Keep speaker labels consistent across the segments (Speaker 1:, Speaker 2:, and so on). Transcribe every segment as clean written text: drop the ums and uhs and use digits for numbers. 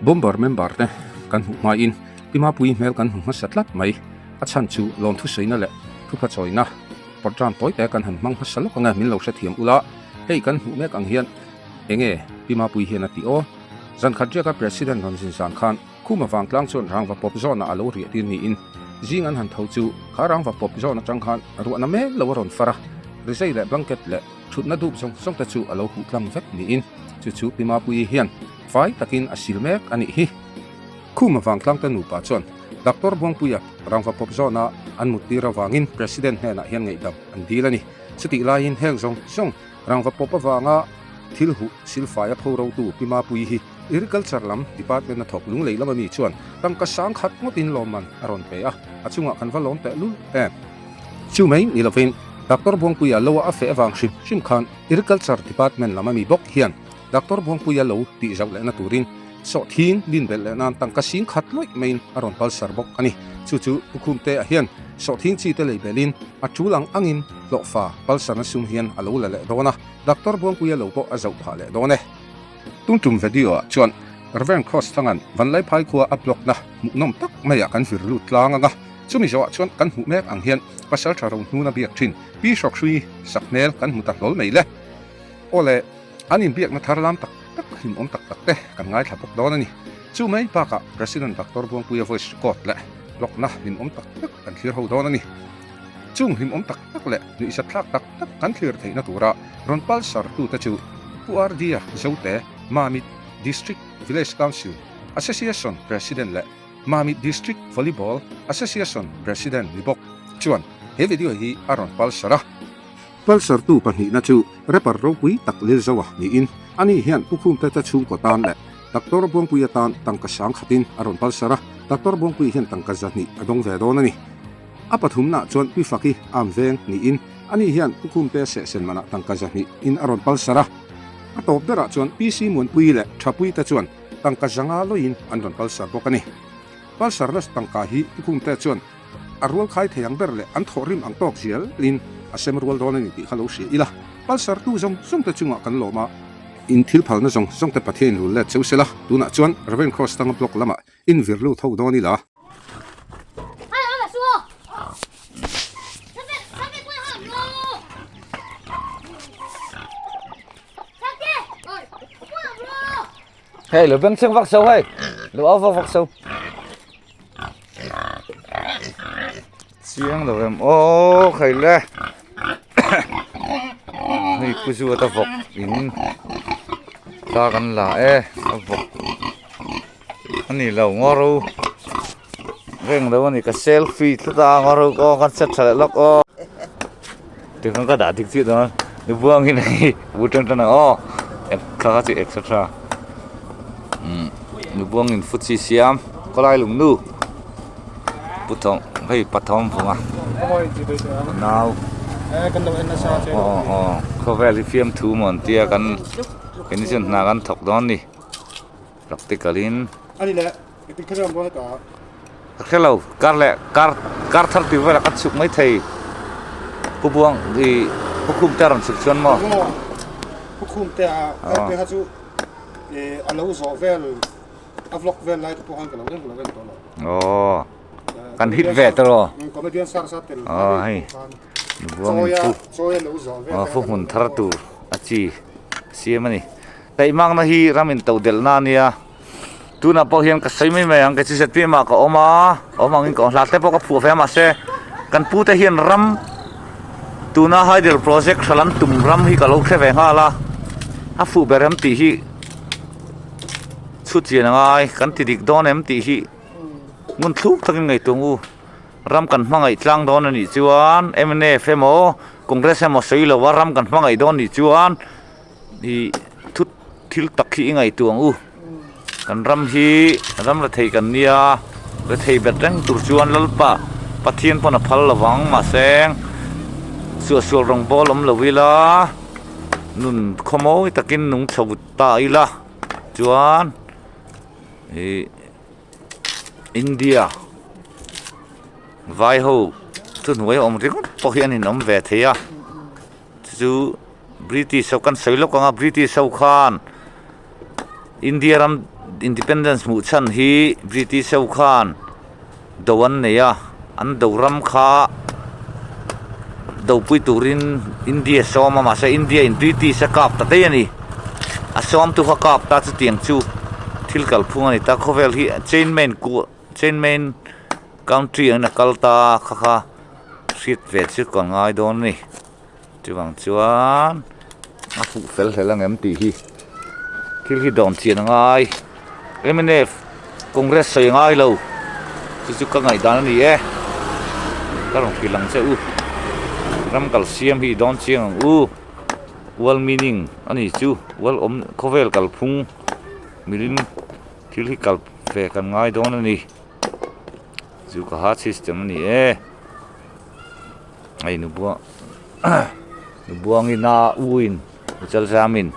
Speaker 1: Bomber member te kan hmuh hmain Pi Mapuii hmel kan hmu hmasa tlat mai. A chhan chu lawmthu sawina leh thupha chawina programme tawi te kan han hmang hmasa lawk ang e, min lo hrethiam ula. Hei kan hmuh mek ang hian enge Pi Mapuii hian a tih aw? Zan khat riaka President rawn zin zan khan Khuma vangtlang chuan rangva pawp zawnah a lo riah tir niin zing an han tho chu kha rangva pawp zawn atang khan ruahna mel lo a rawn far a, rizai leh blanket leh thutna dup zawng zawng te chu a lo huh tlang vek niin chu chu Pi Mapuii hian fai takin a sil mek a nih hi. Khuma vangtlang te nupa chuan Doctor Buangpuia rangva pawp zawna an mut tir avangin President hnenah hian ngaihdam an dil a ni. Chutih laiin heng zawng zawng rangva pawp avanga thil huh silfai a pho rotu Pi Mapuii hi Agriculture lam department a thawk lunglei lama mi chuan tangka sang khat ngawtin lawmman a rawn pe a, a chungah kan va lawm teh lul em. Chu mai ni lovin Doctor Buangpuia lo a feh avang hrim hrim khan Agriculture department lama mi bawk hian Doctor Buangpuia lo tih zauh lehna turin sawhthing din belh leh nan tangka sing khat lawih maiin a rawn palsar bawk a ni. Chu chu Pu Khumtea hian sawhthing chi te lei belhin a tul ang angin hlawhfa palsarna sum hian a lo la leh dawn a, Doctor Buangpuia lo pawh a zauh phah leh dawn e. Tung tum video ah chuan Rev Cross Thangan Vanlaiphai khua a block na hmuhnawm tak maiah kan vir lut tlang ang a, chumi zawhah chuan kan hmuh mek ang hian Pasaltha Rohnuna biak thin Pi Hrawkhrui sak hmel kan hmu ta hlawl mai le. Aw le, an inbiakna thar lam tak tak hlimawm tak tak te kan ngaithla bawk dawn a ni. Chu mai bakah President Doctor Buangpuia voice record leh block na hlimawm tak tak kan thlir ho dawn a ni. Chung hlimawm tak tak leh nuihzat thlak tak tak kan thlir theihna tura rawn palsar tute chu Pu RD-a Zote, Mamit District Village Council Association President leh Mamit District Volleyball Association President ni bawk chuan he video hi a rawn palsar a. Palsartu pahnihna chu rapper ropui tak Lilzoa niin ani hian Pu Khumteta chhungkaw tan leh Doctor Buangpui atan tangka sang khatin a rawn palsar a, Doctor Buangpui hian tangka zahnih a dawng ve dawn a ni. A pathumnaah chuan Pi Faki am veng niin ani hian Pu Khumte sehsen manah tangka zahnih in a rawn palsar a. A tawp berah chuan PC Muanpui leh Thapui te chuan tangka zanga lawiin an rawn palsar bawk a ni. Palsarna tangka hi Pu Khumte chuan a rual khai thei ang ber leh an thawhrim ang tawk zialin a sem rual dawn a ni tih kha lo hria ila. Palsartu zawng zawng te chungah kan lawm a, in thil phalna zawng zawng te Pathian rul let cheu sela, tunah chuan Raven Cross tanga block lamah in vir lut ho dawn ila.
Speaker 2: Hei lo beng chheng vak so hei lo au vak vak so chiang lo em aw khai le hei pu zu ata vawk in ta kan la e a vawk a ni lo ngaw ro reng lo a ni ka selfie tlat a ngaw ro aw kan set tha leh lawk aw tikhan ka dah dik chiah dawn a buangin hei bu tan tan ang aw kha kha chu etc umm buangin futsi siam khawlai lungnu pu thawm hei pathawm vung a nau aw aw khawvel hi fiamthu maw an tia kan keini chuan hna kan thawk dawn a ni. Practical in.
Speaker 3: Ani le, i ti kher ang bawk ta.
Speaker 2: Ka hre lo, kar leh kar kar thar tih velah ka chhuk mai thei. Pu Buang i Pu Khum te a rawn chhuk chuan maw?
Speaker 3: Pu Khum te a kar te kha chu a lo zawh vel a vlog vel lai te pawh khan ka lo en ka lo en tawh lo.
Speaker 2: Aw kan hit ve tawh lo.
Speaker 3: Comedian sar sa tel.
Speaker 2: Aw hei Buang in pu aw pu hmun thar tur a chi siam a ni. Taihmakna hi ram in to delh na ania tunah pawh hian ka sawi mai mai ang kei chu zpm ah ka awm a awm angin ka awm hla te pawh ka phuah ve a mahse kan pu te hian ram tuna hydel project hra lam tum ram hi ka lo hre ve nghal a a fuh ber em tih hi chhut chian a ngai kan ti dik dawn em tih hi ngun thluk takin ngaihtuah ang u ram kan hmangaih tlang dawn a nih chuan mnf emaw congress emaw sawi lo a ram kan hmangaih dawn a nih chuan. Ih thut thil tak hi i ngaihtuah ang u kan ram hi ram rethei kan nia rethei bet reng tur chuan lalpa pathian pawn a phal lo vang mahse suahsual rawng bawl awm lo ila nun khawmawi takin nung chho ta ila chuan ih India vai ho thuhnuai awm ringawt pawh hi an inawm ve thei a. Chu British ho kan sawi lawk ang a, British ho khan India ram Independence hmuh chhan hi British ho khan do an nei a, an do ram kha dopui turin India sawm a, mahse India in British a kap ta daih a ni. A sawmtu kha kap ta chutiang chu thil kalphung a ni ta, khawvel hi chain main kuah chain main country angin a kal ta kha kha hriat ve chu ka ngai dawn a ni. Chuvang chuan a fuh fel hlel ang em tih hi thil hi dawn chian a ngai. Mnf Congress sawi a ngai lo chu chu ka ngaihdan a ni e. Ka rawn hrilh ang che u. Ram kal siam hi i dawn chiang ang u. World meaning a ni chu world awm khawvel kalphung milim thil hi kal ve kan ngai dawn a ni. Chu ka ha system a ni e. Hei nu buangin a uin chalzamin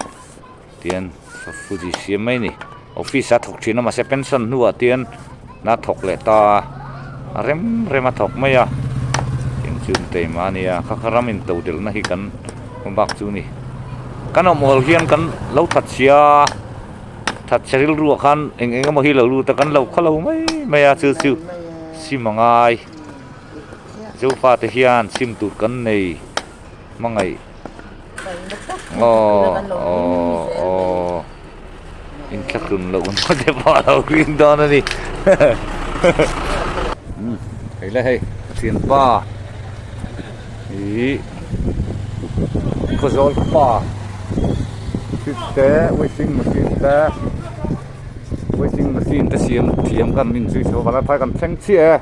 Speaker 2: tian fuji siam mai a ni office a thawk thin a mahse pension hnuah tian a thawk leh ta a a rem rem a thawk mai a eng chu taima a nia kha kha ram in to delh na hi kan hma bak chu a ni kan awm awl hian kan lo that chhia that chhe rilru ah khan eng eng emaw hi lo lut a kan lo khaw lo mai mai a chu chu sim a ngai. Zofate hian sim tur kan nei hmangaih aw aw aw inthlahlun loh na te pawh a lo ring dawn a ni hei le hei ka thianpa ih khawzawl pa fridge te washing machine te washing machine te siam thiam kan inzui chho a phai kan thleng chiah e.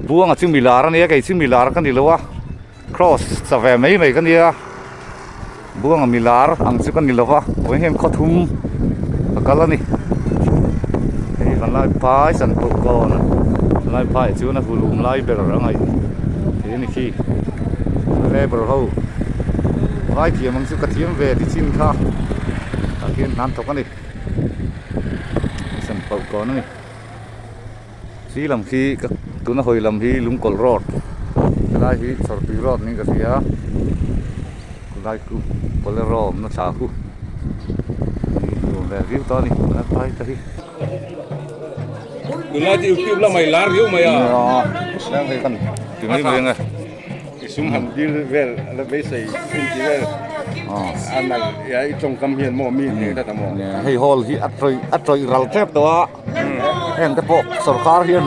Speaker 2: Buanga chu milar a nia kei chu milar ka ni lo a cross cha ve mai mai ka nia Buanga milar ang chu ka ni lo va vawiin hian khaw thum ka kal a ni hei vanlai phai san pawh kawn vanlai phai ah chuan a hulum lai ber a ngaih theih a ni khi labour ho vai thiam ang chu ka thiam ve ti chin kha tah khian hna an thawk a ni san pawh kawn a ni. Khi lam khi ka tuna hawi lam hi Lungkawlh road helai hi Chawrtui road niin ka hria khulai khu Bolero awmna thla khu nuam ve viau ta a ni a phai te hi.
Speaker 1: Tunlai chu youtube lamah i lar riau mai a.
Speaker 2: Nia hei kan ti mai mai ang e.
Speaker 3: I sum han dil vel a la beisei in ti vel a nalh i tawngkam hian maw mi hneh tlat a maw.
Speaker 2: Hei hall hi a tawih a tawih ral tep tawh a. Heng te pawh sorkar hian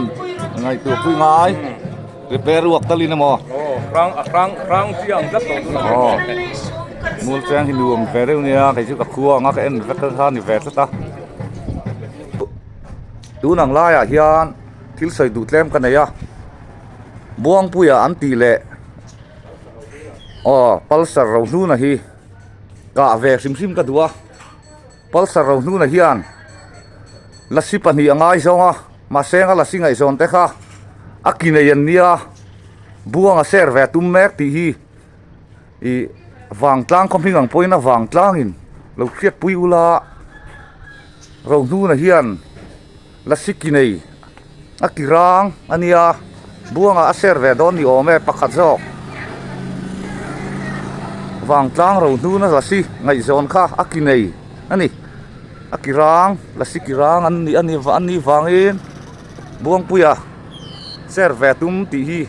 Speaker 2: ngaihtuah pui ngai repair uak talin emaw.
Speaker 1: Aw hrang a hrang hrang chi ang tlat tawh chu.
Speaker 2: Aw mual cheng hi nuam ve deuh nia kei chu ka khua anga ka en vek kha ni ve tlat a. Tun ang laiah hian thil sawi duh tlem ka nei a Buangpuia an tih leh aw Pulsar Rohnuna hi kah ve hrim hrim ka duh a. Pulsar Rohnuna hian lasi pahnih a ngaizawng a, mahse anga lasi ngaihzawn te kha a ki nei an nia, buang a ser ve tum mek tih hi ih vangtlang khaw hming ang pawhin a vangtlangin lo hriatpui ula Rohnuna hian lasi ki nei a ki rang a nia, buangah a ser ve dawn ni awm e pakhat zawk vangtlang Rohnuna lasi ngaihzawn kha a ki nei a ni a ki rang lasi ki rang an nih a nih vangin Buangpuia ser ve tum tih hi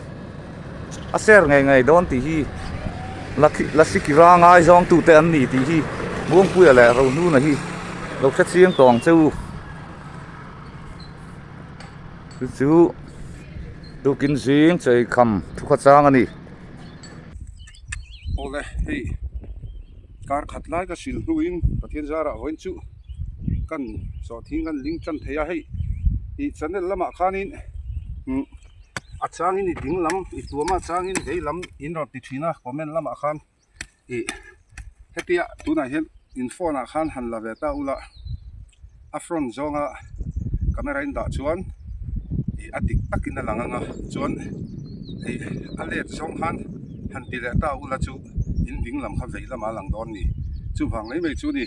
Speaker 2: a ser ngei ngei dawn tih hi lasi ki rang ngaizawng tute an ni tih hi Buangpuia leh Rohnuna hi lo hre chiang tawh ang che u. Chu chu tukin zing chei kham thukha chang a ni.
Speaker 1: Awle hei kar khat lai ka sil hnuin Pathian zarah vawiin chu kan sawhthing kan ling tan thei a hei ih channel lamah khanin umm a changin i ding lam i tuam a changin vei lam in rawn ti thin a comment lamah khan. Ih hetia tunah hian in phone ah khan han la ve ta ula a front zawnga camera in dah chuan ih a dik takin a lang ang a chuan ih a let zawng khan han ti leh ta ula chu in ding lam kha vei lamah a lang dawn a ni chuvang mai mai chu ni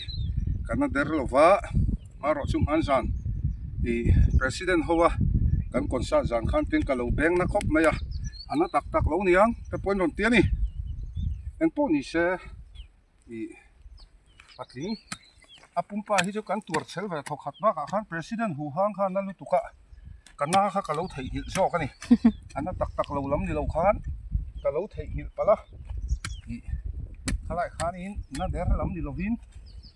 Speaker 1: kan a der lova marawh chu hmanzan ih president ho a kan concert zan khan tin ka lo beng na khawp mai a. A na tak tak lo niang te pawhin rawn ti a ni. Engpawh ni se ih patling A pumpa hi chu kan tuar chhel ve thawkhat bakah khan President hu hang khan a lutuk a, ka na kha ka lo theihnghilh zawk a ni. A na tak tak lo lam ni lo khan ka lo theihnghilh palh a, ih khalai khanin na der lam ni lovin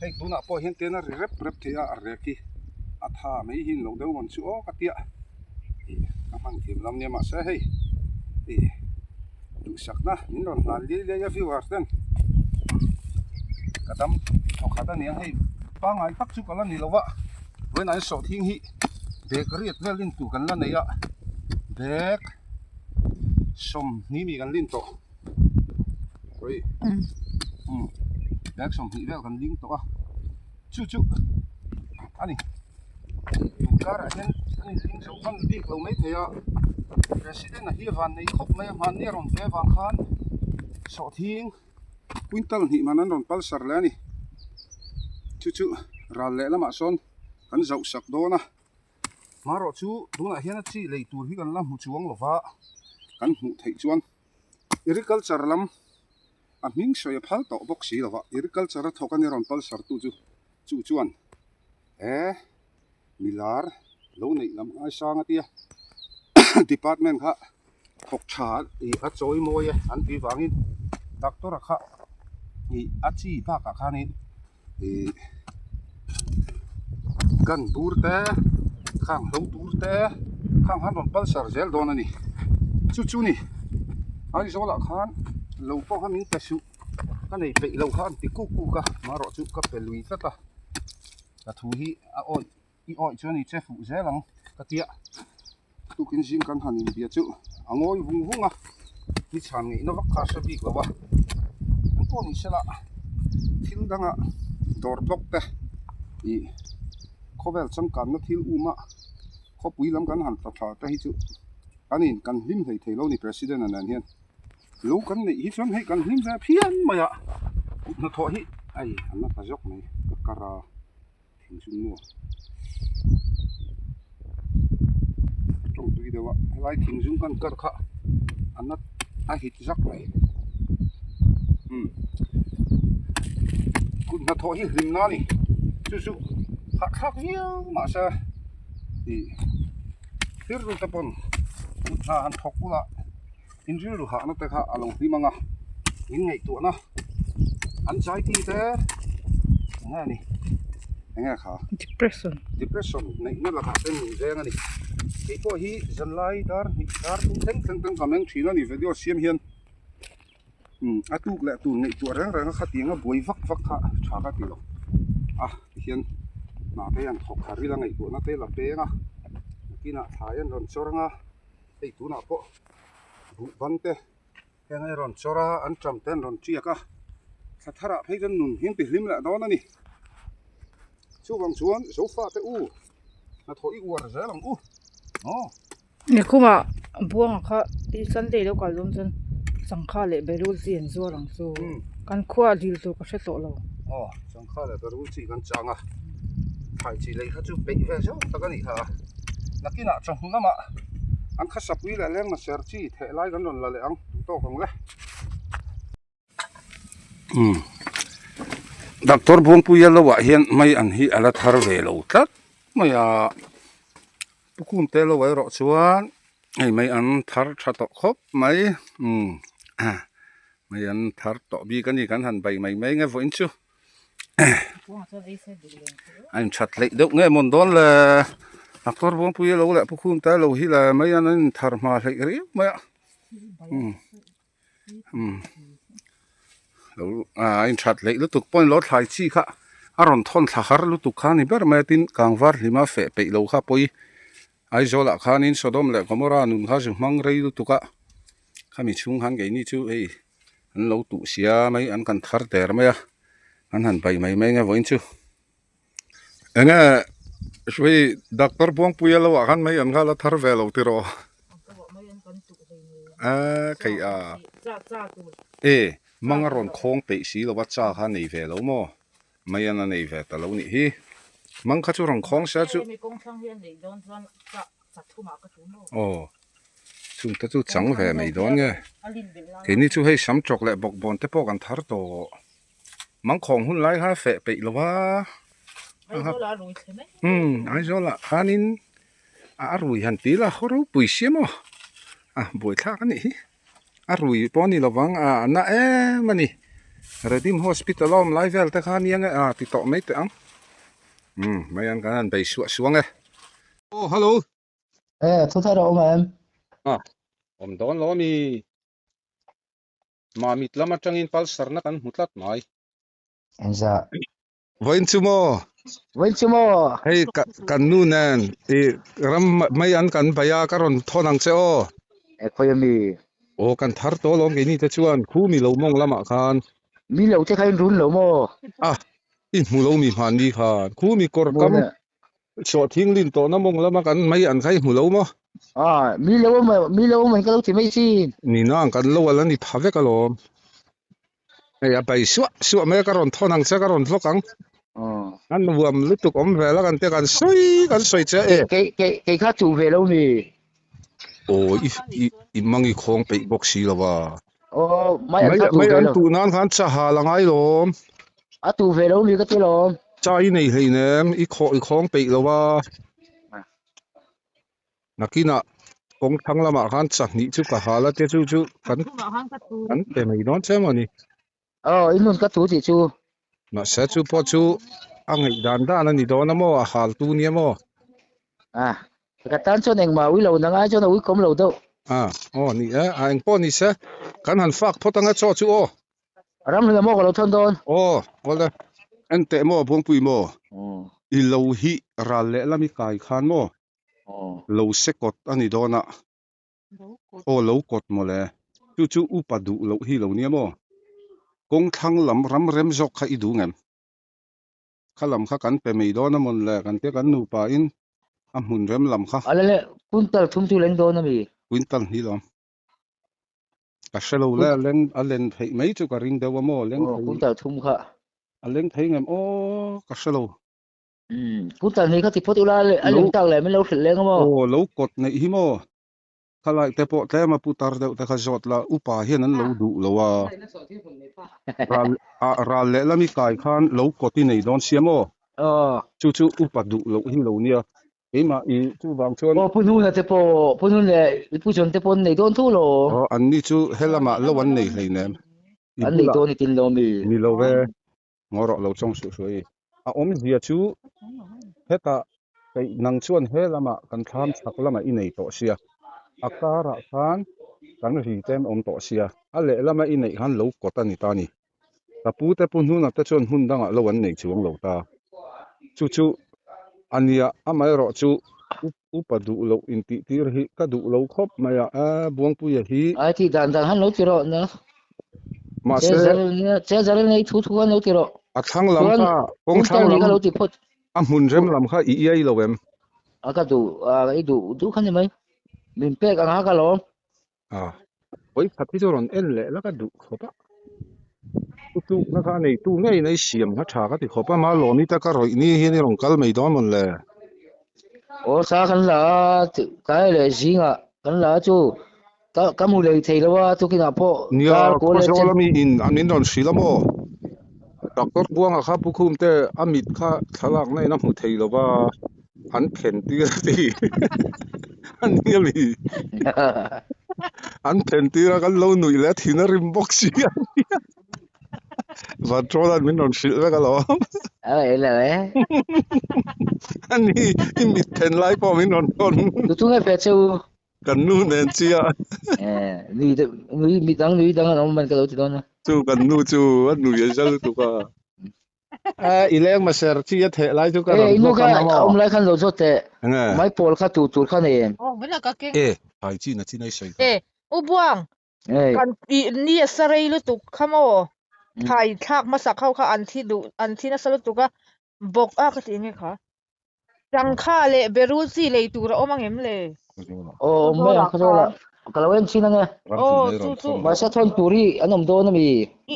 Speaker 1: hei tunah pawh hian ten a ri rep rep thei a, a rek hi a tha mai hi ni lo deuh rawn chu aw ka tia ih ka hman thiam lam nia mahse hei ih. Duhsakna min rawn hlan liai liai a viewer ten ka dam thawkhat a nia hei pangngai tak chu ka la ni lo a vawiinah hian sawhthing hi bag riat vel lin tur kan la nei a bag 20 mi kan lin tawh sorry umm bag 20 vel kan ling tawh a chu chu a ni. Inkar ah hian an inhling zo hman bik lo mai thei a, President a hi a van nei khawp mai a, hmanni a rawn ve avang khan sawhthing quintal hnih man an rawn palsar leh a ni. Chu chu ral leh lamah sawn kan zauh sak dawn a, hmarawh chu tunah hian a chi lei tur hi kan la hmu chuang lo va, kan hmuh theih chuan Agriculture lam a hming sawi a phal tawh bawk si lo va, Agriculture a thawk a ni rawn palsar tu chu chu chuan. He milar lo neih lam ngaisang a tia department kha thawk tha ih a chawi mawi e an tih vangin doctor a kha ih a chi bakah khanin ih gun bur te khang hlo tur te khang han rawn palsar zel dawn a ni chu chu ni Aizawl ah khan lo pawh kha min pe suh. Ka nei peih lo kha an ti kuk kuk a, marawh chu ka pe lui tlat a, ka thu hi a awih i awih chuan i che fuh zel ang ka tia, tukin zing kan han inbia chu a ngawi vung vung a, ni chhan ngeihna vak kha a hre bik lo a, an pawh ni sela thil danga dawr block te ih khawvel changkanna thil uma khawpui lam kan han tla thla te hi chu kan in kan hlim hlei thei lo ni president a nen hian. Lo kan neih hi chuan hei kan hlim ve phian mai a, kut hnathawh hi ai an la ta zawk mai ka kar a thing chu maw a tawng tui deuh a helai thing zum kan kar kha a na a hit zak mai umm kut hnathawh hi hlim na a ni chu chu hahthlak viau mahse ih thil te pawn kut hna han thawk bulah. In rilru hahna te kha a lo hlim ang a, in ngaihtuahna anxiety te eng nge ni eng nge kha
Speaker 4: depression
Speaker 1: depression neihna lakah te min veng a ni kei pawh hi zanlai dar hnih dar thum thleng thleng ten ka meng thin a ni video siam hian umm a tuk leh tur ngaihtuah reng reng a khatiang a buai vak vak kha tha ka ti lo a tihian hna te hian thawk kha ril a ngaihtuahna te la peng a nakinah thlai an rawn chawr ang a. Hei tunah pawh buh ban te heng a rawn chawr a an ṭam te an rawn ṭiak a thla tharah phei chuan nun hi an ti hlim leh dawn a ni chuvang chuan zofa te u hnathawh i uar zel ang u aw.
Speaker 4: Nikhumah buanga kha i Sunday lo kal dawn chuan sangha leh berul chi an zuar ang chu kan khua dil tur ka hre tawh lo.
Speaker 1: Aw sangha leh berul chi kan chang a thlai chi lei kha chu peih ve zauh tak a nih kha a. Nakinah chawhnu lamah an khasapui leh lengna ser chi theh lai kan rawn la leh ang duh tawk ang le. Umm Doctor Buangpuia lo ah hian mai an hi a la thar ve lo tlat mai a Pu Kumte lo erawh chuan hei mai an thar tha tawh khawp mai umm mai an thar tawh bik a ni kan han bai mai mai nge vawiin chu. A inthat hleih deuh nge mawn dawn le doctor Buangpuia lo leh Pu Khumte lo hi le mai an inthar hma hleih riau mai a umm umm lo a inthat hleih lutuk pawhin lo thlai chi kha a rawn thawn thla har lutuk kha a ni ber mai a tin kangvar hlima feh peih lo kha pawi Aizawlah khanin Sodom leh Gomorrah nun kha zu hmang rei lutuk a khami chhung khan keini chu hei an lo tuh sia mai an kan thar der mai a an han bai mai mai nge vawiin chu enge hei doctor Buangpuia lo ah khan mai an kha la thar ve lo tiraw a kei a e mang a rawn khawng peih si lo a cha kha nei ve lo maw mai an a nei ve ta lo nih hi mang kha chu rawn khawng sia chu aw. Chung te chu chang ve mai dawn nge. Keini chu hei sam tawk leh bawkbawn te pawh kan thar tawh. Mangkhawng hun lai kha feh peih lo va. Umm Aizawlah khanin a rui han ti ila haw ropui sia maw a buaithlak a nih hi a rui pawh a ni lovang a na em a ni Redim hospital a awm lai vel te kha nia nge a ti tawh mai teh ang umm mai an kan han bei suah suah ang e aw hello
Speaker 5: e thu thar a awm em
Speaker 1: a awm dawn lo ami Mamit lam atangin Pulsar na kan hmu tlat mai
Speaker 5: engzah
Speaker 1: Vawiin chu maw?
Speaker 5: Vawiin chu maw?
Speaker 1: Hei kan nu nen i ram mai an kan bei a, ka rawn thawn ang che aw.
Speaker 5: E khawi a mi?
Speaker 1: Aw kan thar tawh alawm keini te chuan khu mi lo mawng lamah khan.
Speaker 5: Mi lo te kha in run lo maw?
Speaker 1: A, i hmu lo mi hmanni khan. Khu mi kawr kam sawhthing lin tawhna mawng lama kan mai an kha i hmu lo maw?
Speaker 5: A, mi lo mi lo awm an ka lo ti mai sin.
Speaker 1: Nina ang kan lo al a ni pha vek alawm. Hei a pai suah suah mai a ka rawn thawn ang che ka rawn vlog ang. An nuam lutuk awm vel a kan tia kan sawi kan sawi che e.
Speaker 5: Kei kei kei kha chu ve lo mi.
Speaker 1: Aw i i i mang i khawng peih bawk si lo a.
Speaker 5: Aw mai an kha tu
Speaker 1: ve
Speaker 5: lo.
Speaker 1: Mai an tuh nan khan cha hal a ngai lawm.
Speaker 5: A tu ve lo mi ka ti lawm.
Speaker 1: Cha i nei hleinem i khawh i khawng peih lo a. Nakinah kawng thlang lamah khan chahnih chu ka hal a te chu chu kan kan pe mai dawn che emaw ni.
Speaker 5: Aw i nun ka tu tih chu.
Speaker 1: Mahse chu pawh chu a ngaih dan dan a ni dawn a maw a hal tu nia maw.
Speaker 5: A ka tan chuan engmah ui lo nang ai chuan a ui kawm lo deuh.
Speaker 1: A aw ni e a engpawh ni se kan han fak phawt anga chaw chu aw.
Speaker 5: Ram hlui maw ka lo thawn dawn?
Speaker 1: Aw, awle. En teh maw Buangpui maw? I lo hi ral lehlam i kai khan maw? Lo se kawt a ni dawn a. Aw lo kawt maw le. Chu chu upa duh loh hi lo nia maw? Kawng thlang lam ram rem zawk kha i duh ngem? Kha lam kha kan pe mai dawn a mawn le kan tia kan nupa in a hmun rem lam kha.
Speaker 5: Awle le, quintal thum chu leng dawn a mi?
Speaker 1: Quintal hnih lawm. Ka hre lo le, a leng a len theih mai chu ka ring deuh a maw, leng thei.
Speaker 5: Quintal thum kha.
Speaker 1: A leng thei ngem aw, ka hre lo.
Speaker 5: Umm, quintal hnih kha ti phawt ula a leng tak leh min lo hrilh leng a maw?
Speaker 1: Aw, lo kawt neih hi maw? Khalai te pawh tlem a putar deuh te kha zawt la, upa hian an lo duh lo a. Ral ah ral lehlam i kai khan lo kawt i nei dawn sia maw?
Speaker 5: Aw.
Speaker 1: Chu chu upa duh loh hi lo nia. Keimah i chuvang chuan.
Speaker 5: Aw Pu Hnuna te pawh, Pu Hnun leh i Pu John te pawh an nei dawn thu lo.
Speaker 1: Aw an ni chu helamah lo an nei hleinem.
Speaker 5: I An nei dawn i tin lo mi.
Speaker 1: Ni lo ve, ngaw rawh lo chawng suh suh i. A awmzia chu hetah kei nang chuan helamah kan thlam chhak lamah i nei tawh sia, a karah khan kan ri te an awm tawh sia, a lehlama i neih khan lo kawt a ni ta ni. Ka pu te Pu Hnuna te chuan hmun dangah lo an nei chuang lo ta. Chu chu a nia, amaherawh chu upa duh loh intih tir hi ka duh lo khawp mai a, e Buangpuia hi.
Speaker 5: Ai tih dan dan han lo ti rawh na.
Speaker 1: Mahse.
Speaker 5: Che zaril nei thu thu han lo ti rawh.
Speaker 1: A thlang lam kha, kawng thlang lam a hmun rem lam kha i iai lo em?
Speaker 5: A ka duh, a i duh duh kha ni mai. Min pek ang a ka lawm.
Speaker 1: A, vawi khat hi chu rawn en leh la ka duh khawp a, u tlukna kha a neitu ngeiin a i siam kha tha ka ti khawp a, Malawmi te ka rawih ni hian i rawn kal mai dawn mawn le?
Speaker 5: Aw sa kan la a, tlai leh zingah kan la a chu ka ka hmu lei thei lo a, tukinah pawh
Speaker 1: Nia,
Speaker 5: kar kawl leh chen.
Speaker 1: Khawzawl ami in min rawn hrilh a maw? Doctor Buanga kha Pu Khumte a mit kha thlalakna in a hmu thei lo va. An phen tir a ti a ni a mi an phen tir a kan lo nuih leh a thin a rim bawk si a nia Vanṭawla'n min rawn hrilh vek alawm a ni i mit phen lai pawh min rawn thawn
Speaker 5: Tutunge ve che u
Speaker 1: Kan nu nen chiah
Speaker 5: nui deuh nui midang nui dang an awm man ka lo ti dawn a
Speaker 1: chu kan nu chu a nui a zal lutuk a. Eh, i leng maser chi a theh lai chu ka rawn
Speaker 5: inu kha a awm lai khan lo zawt teh. Mai pawl kha tu tur kha nei em?
Speaker 4: Oh, vela ka keng.
Speaker 1: Eh, hai chi na chi nei sawi
Speaker 4: kha. Eh, u Buang. Kan i ni a sa rei lutuk kha maw? Thai thlak hmasak ho kha an thi duh, an thi nasa lutuk a. Bawk a ka tih nge kha? Changkha leh berul chi lei tur a awm angem le?
Speaker 5: Aw awm mai ang Khawzawlah. Ka lo en chin ange.
Speaker 4: Aw chu chu.
Speaker 5: Mahse thawn tur hi an awm dawn ami?
Speaker 4: I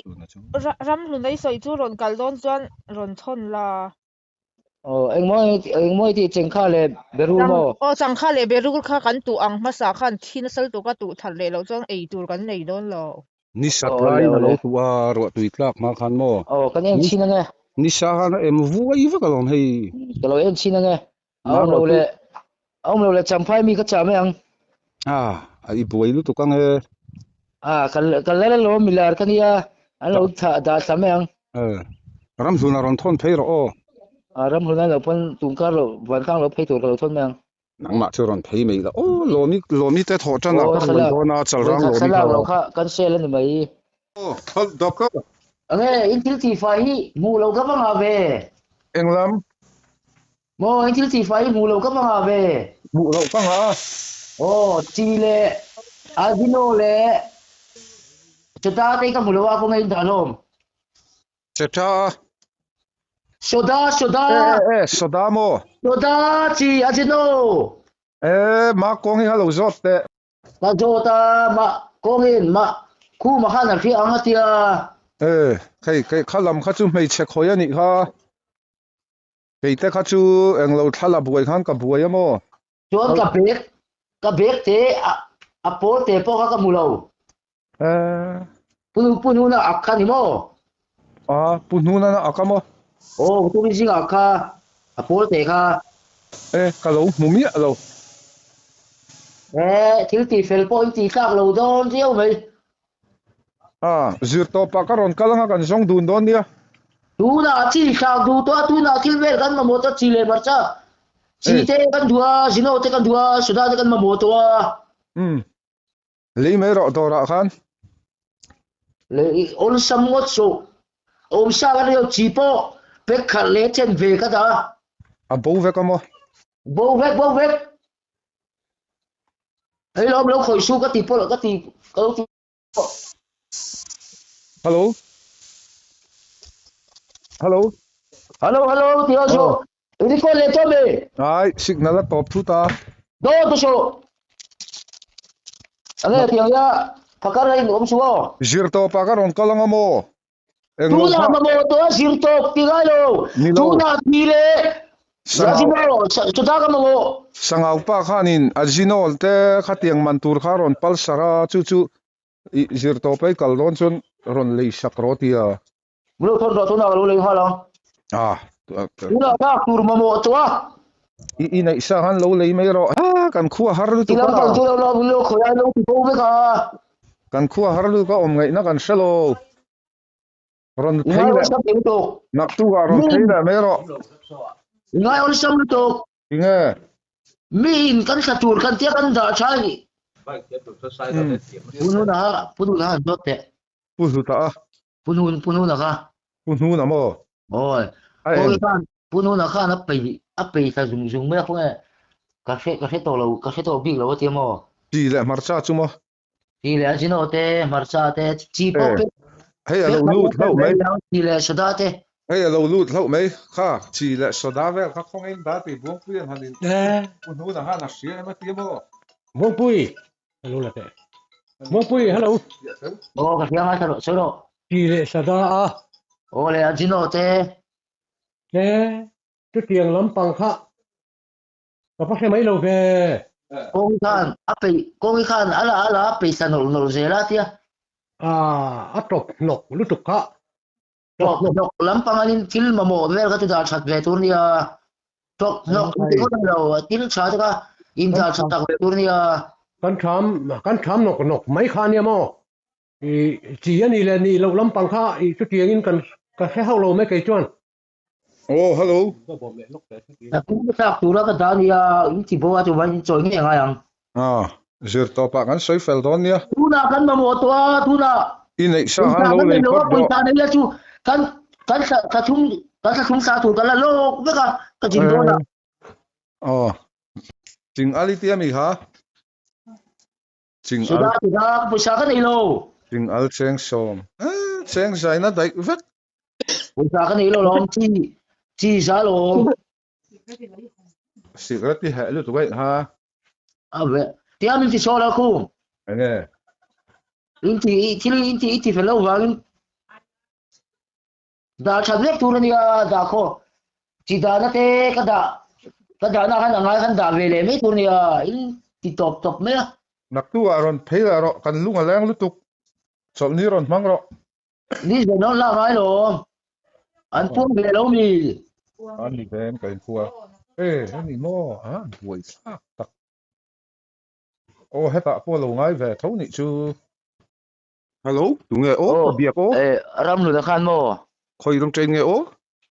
Speaker 4: Ramhlun ei sawi chu rawn kal dawn chuan rawn thawn la.
Speaker 5: Aw engmaw engmaw i tih chengkha leh berul maw?
Speaker 4: Aw changkha leh berul kha kan tuh ang hmasa khan thi nasa lutuk a tuh that leh loh chuan ei tur kan nei dawn lo.
Speaker 1: Ni sat laiin a lo tuh a, ruahtui tlak hma khan maw?
Speaker 5: Aw kan en chin ange.
Speaker 1: Nisa khan a em vuai vek alawm hei.
Speaker 5: Ka lo en chhin ange. A awm lo leh a awm lo leh champhai mi ka chah mai ang.
Speaker 1: A a i buai lutuk ange.
Speaker 5: A ka ka la alawm milar ka nia an lo thah dah thla mai ang.
Speaker 1: Eh Ramhluna rawn thawn phei rawh aw.
Speaker 5: A Ramhluna lo pawn tungkar lo vantlang lo phei tur ka lo thawn mai ang.
Speaker 1: Nangmah chu rawn phei mai la aw Lawmi Lawmi te thawh tan ah ka ruai dawn a Chalrang Lawmi
Speaker 5: kha. Thlalak lo kha cancel a ni mai.
Speaker 1: Aw phal doctor.
Speaker 5: Ange in thil tih fai hi hmuh lo ka va ngah ve.
Speaker 1: Englam?
Speaker 5: Maw in thil tih fai hi hmuh lo ka va ngah ve.
Speaker 1: Hmuh loh ka ngah a.
Speaker 5: Aw chi leh Albino leh Chota te hi ka hmu lo a kawng a in dah hlawm.
Speaker 1: Cheta a.
Speaker 5: Soda, soda.
Speaker 1: E, e, e, soda maw?
Speaker 5: Soda chi a chi no.
Speaker 1: E, ma kawng hi halo zawt teh.
Speaker 5: Ka zawt a, ma kawngin ma khu ma khan a hria ang a tia.
Speaker 1: E, hei, kei kha lam kha chu hmeichhe khawi a nih kha. Kei te kha chu englo thla la buai khan ka buai a maw?
Speaker 5: Chuan ka bag, ka bag te a, a pawl te pawh kha ka hmu lo.
Speaker 1: Eh.
Speaker 5: Pu Pu Hnuna ak kha ni maw?
Speaker 1: A, Pu Hnuna na ak a maw?
Speaker 5: Aw, Pu Rinzinga ak kha, a pawl te kha.
Speaker 1: Eh, ka lo hmu miah lo.
Speaker 5: Eh, thil tih fel pawh in tih tlak lo dawn viau mai.
Speaker 1: A, zirtawpah ka rawn kal anga kan zawng dun dawn nia.
Speaker 5: Tunah chi thlak duh tawh a, tunah thil vel kan mamawh tawh chi leh hmarcha. Chi te kan duh a, zino te kan duh a, soda te kan mamawh tawh a.
Speaker 1: Umm, lei mai rawh dawrah khan.
Speaker 5: Lei awlsam ngawt suh. Awmsa kan rio chi pawh pack khat leh then ve ka dah a.
Speaker 1: A bo vek a maw?
Speaker 5: Bo vek, bo vek. Hei lawm lo khawih su ka ti pawh ka ti ka lo ti pawh.
Speaker 1: Hello. Hello.
Speaker 5: Hello hello ti ho su. I record leh tawh me.
Speaker 1: Ai signal a tawp thut a.
Speaker 5: Do tu su. Ange tiang ya phakar a in awm su aw.
Speaker 1: Zir tawp ah ka rawn kal anga maw? Englo
Speaker 5: Tunah
Speaker 1: kha.
Speaker 5: mamawh tawh a zir tawp ti ngai lo.
Speaker 1: Ni lo.
Speaker 5: Tunah thi leh
Speaker 1: Sangau.
Speaker 5: Azino chuta ka mamawh.
Speaker 1: Sangau pa khanin Azinol te khatiang man tur kha rawn pal sar a, chu chu i zir tawp ei kal dawn chuan rawn lei sak rawh tia.
Speaker 5: Lo thawn rawh tunah ka lo lei nghal ang.
Speaker 1: Ah.
Speaker 5: Tunah nghak tur mamawh tawh a.
Speaker 1: I i neih sa khan lo lei mai rawh. Ah kan khua har lutuk a.
Speaker 5: Ti lam pang chu lo lo lo khawi ai lo ti bo vek a.
Speaker 1: Kan khua har lutuk a awm ngaihna kan hre lo. Rawn phei leh naktukah rawn phei leh mai rawh.
Speaker 5: Ngai awlsam lutuk.
Speaker 1: Tinge?
Speaker 5: Mi in kan thla tur kan tia kan dah tha ni. Pu Hnuna Pu Hnuna han zawt teh.
Speaker 1: Pu Hluta a.
Speaker 5: Pu Hnun Pu Hnuna kha.
Speaker 1: Pu Hnuna maw?
Speaker 5: Awi.
Speaker 1: A eng.
Speaker 5: Khan Pu Hnuna khan a pei a pei thla zung zung mai a khawnge ka hre ka hre tawh lo ka hre tawh bik lo a tia maw?
Speaker 1: Chi leh hmarcha chu maw?
Speaker 5: Chi leh Ajino te, hmarcha te, chi pawh
Speaker 1: Eh,
Speaker 5: pek
Speaker 1: hei a
Speaker 5: pek
Speaker 1: lo
Speaker 5: mai
Speaker 1: lut hlauh mai.
Speaker 5: Chi leh soda te.
Speaker 1: Hei a lo lut hlauh mai. Kha, chi leh soda vel kha khawngaih in dah tih Buangpui an han in Pu Hnuna khan a hria em a ti maw?
Speaker 6: Buangpui, hello la teh. Buangpui, hello.
Speaker 5: Aw, ka hria ngai rawh, sawi rawh.
Speaker 6: Chi leh soda a.
Speaker 5: Aw le, Ajino te.
Speaker 6: Eh, chutiang lampang kha Ka va hre mai lo ve.
Speaker 5: Kawngi khan a peih kawngi khan a la a la a peih thla nawlh nawlh zel a tia.
Speaker 6: A a tawp hnawk lutuk kha.
Speaker 5: Tawp hnawk lampang anin thil mamawh vel kha chu dah that ve tur nia. Tawp hnawk ti khawp lo thil tha te kha in dah that tak ve tur nia.
Speaker 6: Kan tham kan tham nawk nawk mai kha nia maw. I chi a nih leh nih loh lampang kha i chutiangin kan ka hre hauh lo mai kei chuan.
Speaker 1: Oh, hello.
Speaker 5: Kum thlak tura ka dah nia, in ti bo a chuan in chawi ngei angai ang.
Speaker 1: Ah, zir tawpah kan sawi fel dawn nia.
Speaker 5: Tunah kan mamawh tawh a, tunah.
Speaker 1: I neih sa khan lo lei phawt rawh.
Speaker 5: Pawisa nei la chu kan kan thla thum kan thla thum sa tur kan la lawk vek a, ka zin dawn a.
Speaker 1: Oh, ching ali tia mi kha. Ching al.
Speaker 5: Suda suda pawisa ka nei lo.
Speaker 1: Ching al cheng sawm. Eh, cheng zaina daih vek.
Speaker 5: Pawisa ka nei lo lawm chi chi za lawm.
Speaker 1: Sikret i heh lutuk aih ha.
Speaker 5: A ve. Tia min ti saw la khu.
Speaker 1: Enge.
Speaker 5: In ti thil in ti i ti fel lo vangin dah that vek tur ania dah khaw chi dahna te ka dah ka dahna khan angai khan dah ve leh mai tur ania in ti tawp tawp mai a.
Speaker 1: Naktukah rawn phei lah rawh kan lung a leng lutuk. Chawlhni rawn hmang rawh.
Speaker 5: Ni zan rawn lak ngai lo. An puang ve lo mi?
Speaker 1: An ni ve em ka inkhua. E, a ni maw? A, buai thlak tak. Aw, hetah pawh lo ngai ve tho nih chu. Hello, tunge aw? Ka biak aw?
Speaker 5: E, Ramhluna khan maw?
Speaker 1: Khawi ram train nge aw?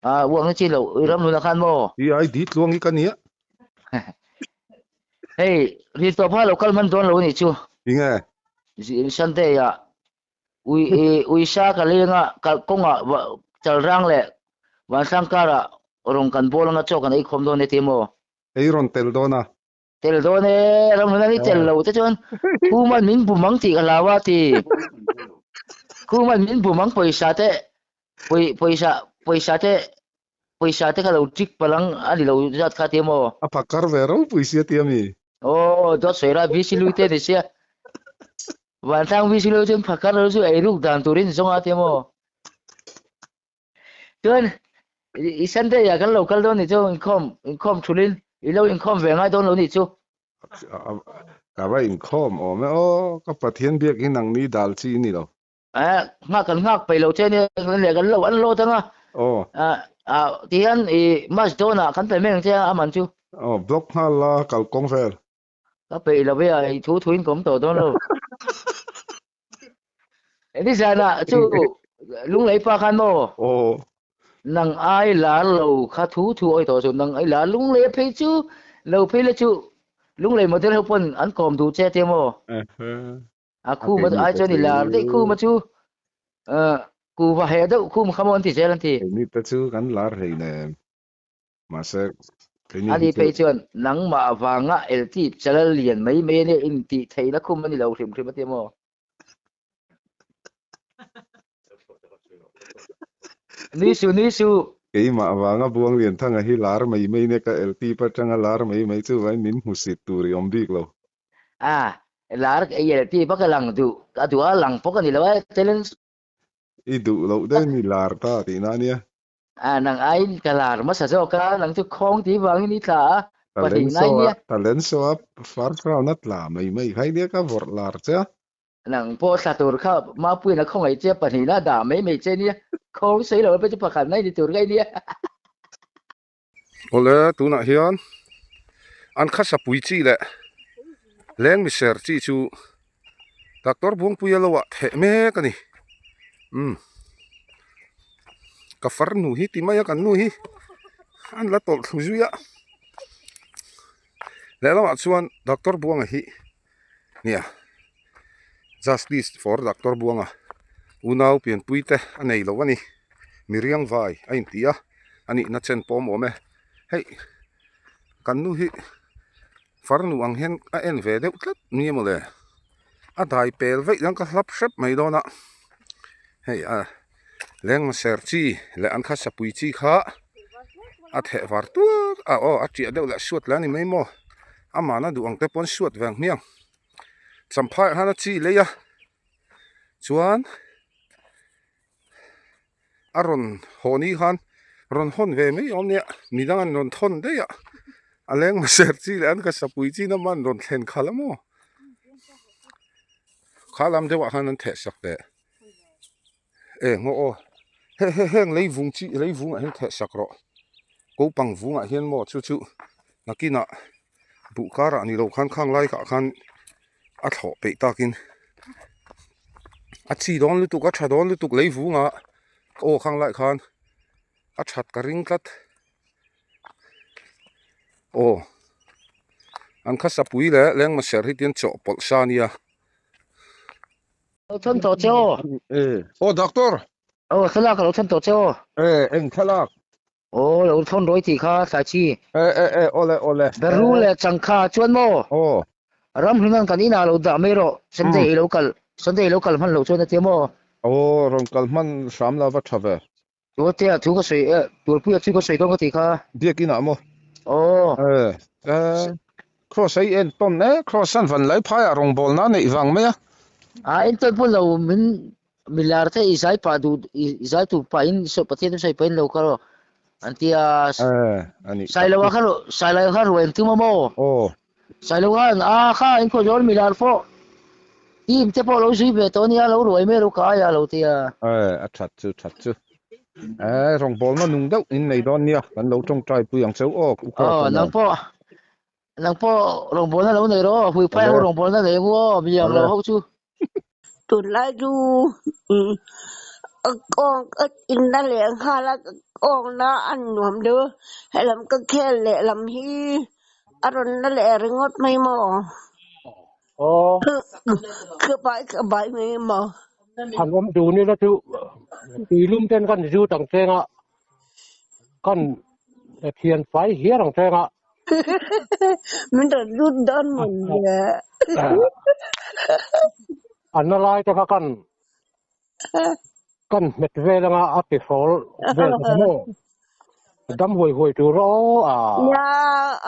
Speaker 5: A, uang na chi lo, Ramhluna khan maw?
Speaker 1: EID tluangi ka nia.
Speaker 5: Hei, ri tawp ha lo kal hman dawn lo nih chu.
Speaker 1: Tinge?
Speaker 5: Sunday ah ui uisa ka lenga kal kawngah chalrang leh vansang karah rawng kan bawl anga chaw kan ei khawm dawn e ti maw?
Speaker 1: Ei rawn tel dawn a.
Speaker 5: Tel dawn e, ramhlun ani tel lo te chuan Khuman min bum ang tih ka hlau a ti. Khuman min bum ang pawisa te pawisa pawisa te pawisa te kha lo tik palh ang a ni lo zat kha ti maw?
Speaker 1: A phakar ve ropui sia ti ami?
Speaker 5: Aw, dawt sawi ra VC lui te ni sia. Vantlang VC lui chuan phakar lo chu ei ruk dan turin zawng a ti maw? Chuan i Sunday ah kan lo kal dawn nih chu inkhawm inkhawm thulin i lo inkhawm ve ngai dawn lo nih chu.
Speaker 1: Ka va inkhawm awm e aw, ka Pathian biak hi nangni dal chi i ni lo.
Speaker 5: Eh, nghak kan nghak peih lo che nia leh kan lo an load anga.
Speaker 1: Aw.
Speaker 5: Ah, ah tihian i March dawnah kan pe mai ang che a man chu.
Speaker 1: Aw, block nghal la kalkawng vel.
Speaker 5: Ka peih lo ve a, i thu thuin ka awm tawh dawn lo. Nizanah chu Lunglei pa khan maw?
Speaker 1: Aw.
Speaker 5: Nang ai lar lo kha thu thu awi tawh chu nang ai lar Lunglei a phei chu lo phei la chu Lunglei model ho pawn an kawm duh che tia maw? A khum ai chuan i lar daih khum a chu kuva heh deuh khum kha maw an ti zel an ti.
Speaker 1: Keini te chu kan lar hlei nen. Mahse, keini
Speaker 5: Ani
Speaker 1: hi chu.
Speaker 5: phei chuan nangmah avanga eltip chalal lian mai mai ania intih theihna khum a ni lo hrim hrim a ti maw? Nui su, nui su.
Speaker 1: Keimah avanga Buanglianthanga hi lar mai mai nia ka eltip atanga lar mai mai chu vain min hmusit tur i awm bik lo.
Speaker 5: A, lar eltip a ka lang duh, a duh a lang pawh ka ni lo a, talent.
Speaker 1: I duh loh deuhin i lar ta tihna ania.
Speaker 5: A nang aiin ka lar hmasa zawk a, nang chu khawng tih vangin i tla a,
Speaker 1: pahnih nai nia. Talent show a first round a tla mai mai khai nia ka vawrh lar che a.
Speaker 5: Nang pawh thla tur kha Mapuiin a khawngaih che a, pahnihna a dah mai mai che nia, khawng sawi lo pawh chu pakhat nai ni tur ka i nia.
Speaker 1: Awle tunah hian an khasapui chi leh leng miser chi chu Doctor Buangpuia lo ah theh mek a ni umm ka farnu hi ti mai a kan nu hi an la tawlh thlu zui a lehlamah chuan Doctor Buanga hi nia justice for Doctor Buanga unau pianpui te a nei lo a ni miriang vai a inti a a nihna chen pawh a awm e hei kan nu hi. Farnu ang hian a en ve deuh tlat ni maw le a dai pel veih dang ka hlap hrep mai dawn a hei a lengma ser chi leh an kha sapui chi kha a theh var tuar a aw a tiah deuh leh a suat leh a ni mai maw amahna duh ang te pawn suat ve ang hmiang champhai ah khan a chi lei a chuan. A rawn haw ni khan rawn hawn ve mai awm nia midang an rawn thawn daih a a leng hmasa chi leh an ka sapui chin a man rawn thlen khalh a maw kha lam deuh ah khan an theh sak leh e ngaw aw he he heng lei vung chi lei vung ah hian theh sak rawh kopang vung ah hian maw chu chu nakinah buh karah ni lo khan khang lai kah khan a thlawh peih takin a chi dawn lutuk a tha dawn lutuk lei vung a aw khang lai khan a that ka ring tlat aw an khasapui leh lengma ser hi tian chawhpawlh sa a nia.
Speaker 5: Lo chhan tawh che aw.
Speaker 1: Aw doctor.
Speaker 5: Aw thlalak ka lo chhan tawh che aw.
Speaker 1: E eng thlalak.
Speaker 5: Aw lo thawn rawi tih kha thlai chi.
Speaker 1: E e e awle awle.
Speaker 5: Berru leh changkha chuan maw?
Speaker 1: Aw.
Speaker 5: Ramhlun kan inah lo dah mai rawh Sunday i lo kal Sunday i lo kal hman loh chuan a tia maw?
Speaker 1: Aw rawn kal hman hram la va tha ve.
Speaker 5: Tuatea thu ka sawi e Tualpuia chu ka sawi dawn ka tih kha.
Speaker 1: Biak inah maw?
Speaker 5: Aw.
Speaker 1: E e Cross a i en tawn e Cross an van lai phaiah rawngbawlna a neih vang mai a.
Speaker 5: A en tawn pawh lo min Milar te i zai pah duh i zai tur pah in Pathian chu sawi pah in lo kal aw an ti a.
Speaker 1: Eh a nih tak
Speaker 5: Sailo
Speaker 1: chu.
Speaker 5: kha Sailo kha ruai an tum a maw?
Speaker 1: Aw.
Speaker 5: Sailo khan a kha in khaw zawn milar pawh team te pawh lo zui ve tawh ania lo ruai mai ro ka ai a lo ti a.
Speaker 1: Eh a that chu that chu. Eh, rawngbawlna nung deuh in nei dawn nia, kan lo tawngtai pui ang cheu aw, u
Speaker 5: Aw,
Speaker 1: Kawta
Speaker 5: nang
Speaker 1: nen.
Speaker 5: pawh, nang pawh rawngbawlna lo nei rawh aw, Hmuiphai ho
Speaker 1: Awle,
Speaker 5: rawngbawlna nei ang u aw, mi ang
Speaker 1: awle.
Speaker 5: lo ho chu.
Speaker 7: Tunlai chu a kawng ka inna leh nghal a, ka kawngna a nuam deuh a, helam ka khel leh lam hi a rawn la leh ringawt mai maw?
Speaker 6: Aw.
Speaker 7: Ka bai ka bai mai maw?
Speaker 6: Han awm dun ila chu tuilum ten kan zut ang cheng a, kan thian fai hiar ang cheng a.
Speaker 7: Min rawn lut dawn mawn le.
Speaker 6: A na lai te kha kan kan hmet vel anga a ti hrawl vel te kha maw dam huai huai tur aw a.
Speaker 7: Nia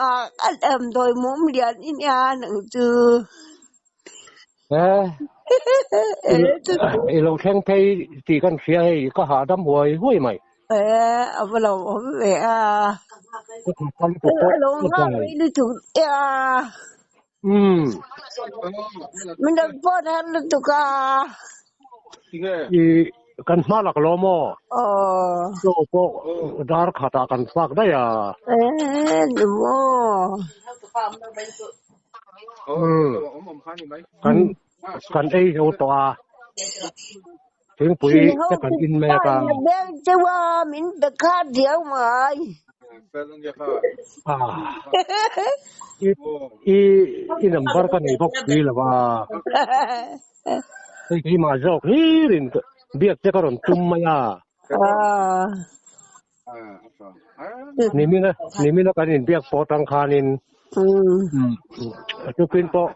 Speaker 7: a ka damdawi mum lian i nia nang chu.
Speaker 6: Eh i lo thleng phei tih kan hria hei ka hahdam huai huai mai.
Speaker 7: Eh a va lo awm ve a.
Speaker 6: Ka thawk kal lutuk pawh
Speaker 7: A lo
Speaker 6: ka
Speaker 7: nghak
Speaker 6: tlai.
Speaker 7: rei lutuk e a.
Speaker 6: Umm.
Speaker 7: Min rawn phone har lutuk a.
Speaker 6: I kan hma lak lo maw?
Speaker 7: Aw.
Speaker 6: Chaw pawh dar khatah kan fak daih a.
Speaker 7: Eh ni maw?
Speaker 6: Umm. Kan kan ei zo tawh a. Thingpui te kan in mek a.
Speaker 7: Beng cheu a min pe khat diau mai.
Speaker 6: I i i number ka nei bawk si lo a. Hei keimah zawk hlirin biak che ka rawn tum mai a. Nimina nimina kan inbiak pawh atang khanin tukin pawh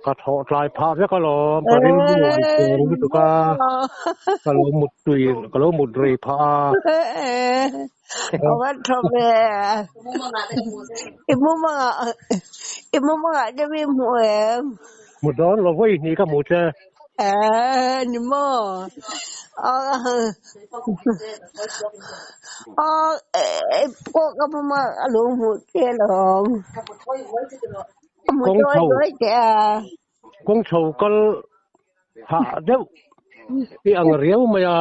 Speaker 6: ka thawh tlai phah vek alawm ka rilru a inchhung lutuk a ka lo mut tui ka lo mut rei phah a.
Speaker 7: A va tha ve i mumangah i mumangah te mi hmu em?
Speaker 6: Hmu dawn lo vawi hnih ka hmu che.
Speaker 7: Eh ni maw ah eh pawh ka hmu ma a lo hmu che alawm. Hmu
Speaker 6: Kawng
Speaker 7: dawi
Speaker 6: chho
Speaker 7: dawi che a.
Speaker 6: kawng chho kal hah deuh i ang riau mai a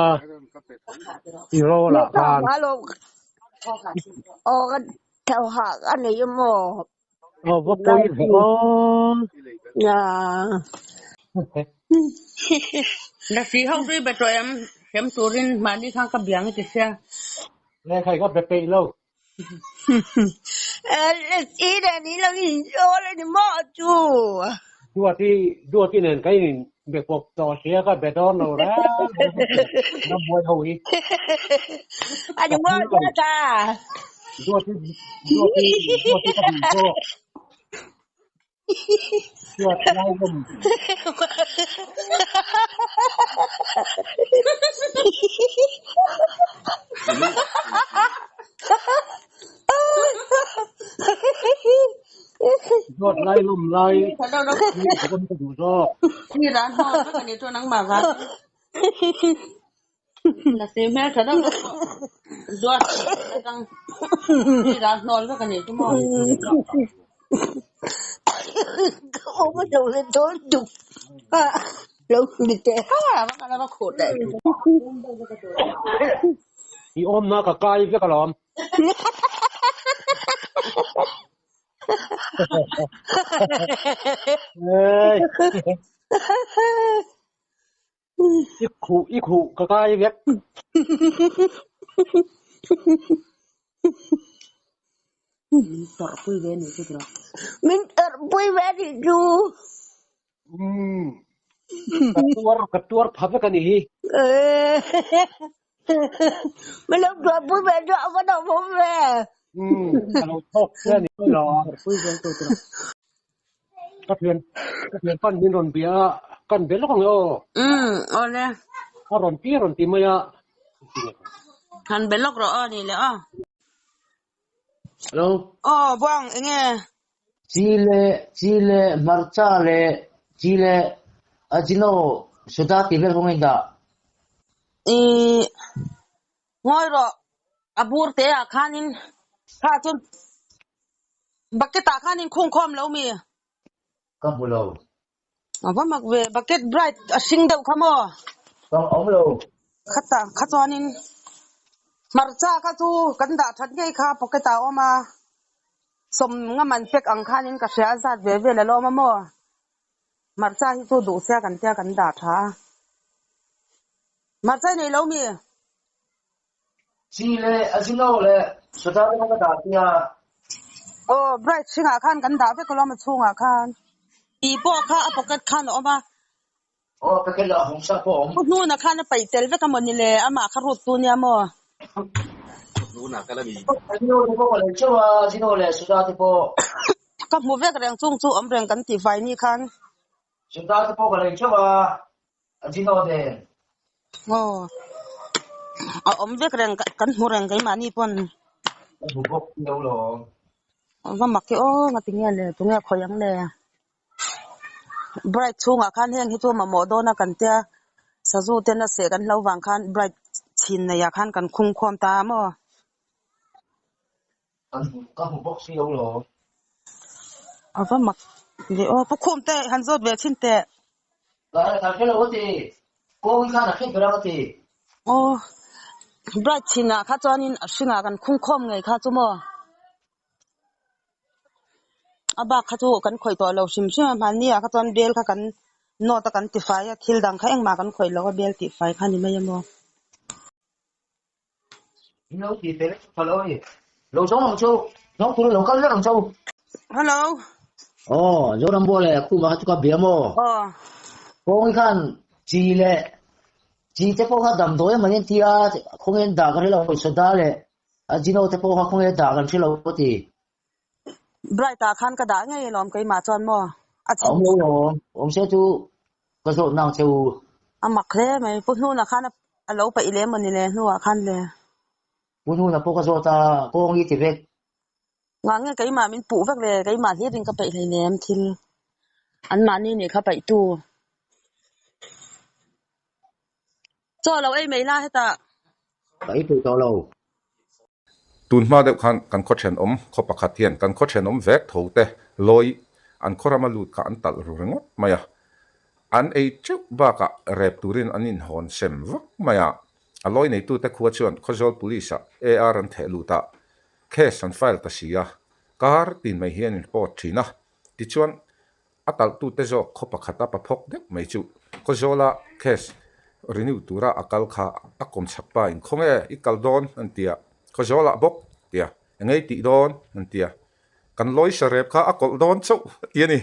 Speaker 6: i rawl ah khan.
Speaker 7: Aw ka tho hah a nei maw?
Speaker 6: Aw va pawi ve aw.
Speaker 8: Lasi ho chu i be tawh em? Hrem turin mahni khan ka biang i ti sia.
Speaker 6: Leh khai ka be peih lo.
Speaker 7: Lasi nen i lo inzawl a ni maw chu?
Speaker 6: Duati Duati nen ka in be pawp tawh sia ka be dawn lo reng reng buai ho hi.
Speaker 7: A ni maw Duata?
Speaker 6: Duati Duati Duati ka duh zawk. Duat lai lawm. Duat lai lawm lai ka duh zawk.
Speaker 8: Ni ran ho ka ni chu nangmah vang. Lasi hmel tha deuh deuh pawh duat atang mi ral hnawl vek a nih chu maw.
Speaker 7: Ka awm a lo la dawn duk a lo ni teh.
Speaker 8: A va va khuh leh.
Speaker 6: I awmna ka kai vek alawm. I khuh i khuh ka kai vek.
Speaker 8: Min tawrhpui ve nih chu tiraw.
Speaker 7: Min tawrhpui ve nih chu.
Speaker 6: Umm ka tuar ka tuar pha vek a nih hi.
Speaker 7: Min lo tuarpui ve chu a va dawm awm ve.
Speaker 6: Umm ka lo thawk che a ni lo.
Speaker 8: Tawrhpui zel tu tiraw.
Speaker 6: Ka thian ka thian pan min rawn bia a, kan be lawk ang e aw.
Speaker 8: Umm awle.
Speaker 6: A rawn ti a rawn ti mai a.
Speaker 8: Han be lawk rawh aw ni le aw.
Speaker 5: Hello.
Speaker 8: Aw Buang enge?
Speaker 5: Chi leh chi leh hmarcha leh chi leh ajino soda tih vel kawng a indah.
Speaker 8: Ih ngawi rawh a bur te ah khanin kha chuan Bucket ah khan in khung khawm lo mi?
Speaker 5: Ka hmu lo.
Speaker 8: A va mak ve, bucket bright a hring deuh kha maw?
Speaker 5: Ka awm lo.
Speaker 8: Khatah kha chuanin. Hmarcha kha chu kan dah that ngei kha pocket ah a awm a, sawm nga man pack ang khanin ka hria a zat ve vel a la awm a maw? Hmarcha hi chu duh sia kan tia kan dah tha a. Hmarcha i nei lo mi?
Speaker 5: Chi leh a zino leh soda te kha ka dah tia.
Speaker 8: Aw bright hringah khan kan dah vek alawm a chhungah khan. Tih pawh kha a pocket khan a awm a.
Speaker 5: Aw packet lah hawng sa pawh a awm.
Speaker 8: Pu hnuna khan a paih tel vek a maw ni le amah kha rut tu nia maw.
Speaker 5: Zino te pawh ka lei teuh a zino leh soda te pawh.
Speaker 8: Ka hmu vek reng chung chu awm reng kan tih fai ni khan.
Speaker 5: Soda te pawh ka lei teuh a. A zino nen.
Speaker 8: Aw. A awm vek reng kan hmu reng keimahni pawn.
Speaker 5: Ka hmu bawk lo lawm.
Speaker 8: Va mak i aw ngati nge le tunge khawi ang le. Bright chhungah khan heng hi chu mamawh dawn a kan tia sazu ten a seh kan hlo vang khan bright chhin neiah khan kan khung khawm ta a maw.
Speaker 5: Kan hmu ka hmu bawk si lo lawm.
Speaker 8: A va mak ve aw pu khum te han zawt ve chhin teh.
Speaker 5: Ka ka hre lo a ti. Kawng hi khan a hre ber ang a ti.
Speaker 8: Aw bright chhinah kha chuanin a hringah kan khung khawm ngei kha chu maw. A bak kha chu kan khawih tawh lo hrim hrim a hmanni ah kha chuan bel kha kan nawt a kan tifai a thil dang kha engmah kan khawih lo a bel tihfai kha a ni mai a maw.
Speaker 5: In lo tih fel tha lo a ni. Lo zawng ang chu, zawng tur lo kal vek ang chu.
Speaker 8: Hello.
Speaker 5: Aw, Zorambo leh Khuma kha chu ka bia maw?
Speaker 8: Aw.
Speaker 5: Kawng hi khan chi leh chi te pawh kha damdawi a man tia khawnge dah ka hre lo soda leh Ajino te pawh kha khawnge dah kan hre lo a ti.
Speaker 8: Bright ah khan ka dah ngei alawm keimah chuan maw?
Speaker 5: A awm lo lawm, awm se chu ka zawt nang che u.
Speaker 8: A mak hle mai, Pu Hnuna khan a lo paih leh mawni le hnuah khan le.
Speaker 5: Pu Hnuna pawh ka zawt a, kawng hi ti vek.
Speaker 8: Ngah nge keimah min puh vek le, keimah hlirin ka paih hleinem thil anmahni nih kha paihtu. Chaw lo ei mai la hetah.
Speaker 5: Ka ei peih tawh lo.
Speaker 1: Tun hma deuh khan kan khaw thenawm khaw pakhat hian kan khaw thenawm vek tho te lawi an khaw rama lut kha an talh ru ringawt mai a. An ei teuh bakah rep turin an inhawn sem vak mai a. A lawi neitute khua chuan Khawzawl Police ah AR an theh lut a, case an file ta si a, kar tin mai hi an inpawt thin a. Tichuan A talhtute zawk khaw pakhat a paphawk deuh mai chu Khawzawla case renew tura a kal kha a kawm chhak pa in khaw nge i kal dawn an ti a, Khawzawlah bawk ti a, eng ei tih dawn an ti a, kan lawi sa rep kha a kawlh dawn chauh a ti a ni.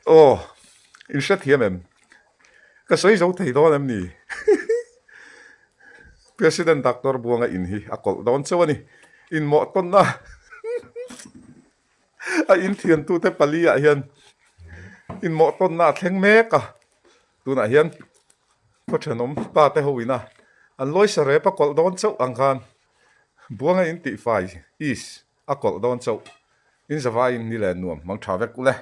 Speaker 1: Aw, in hrethiam em? Ka sawi zo thei dawn em ni? President Doctor Buanga in hi a kawlh dawn chauh a ni. Inmawh tawnna a inthiantute pali ah hian inmawh tawnna a thleng mek a. Tunah hian khaw thenawm pa te ho ina an lawi sa rep a kawlh dawn chauh ang khan Buanga in tihfai is a kawlh dawn chauh. In zavaiin ni leh nuam hmang tha vek ule.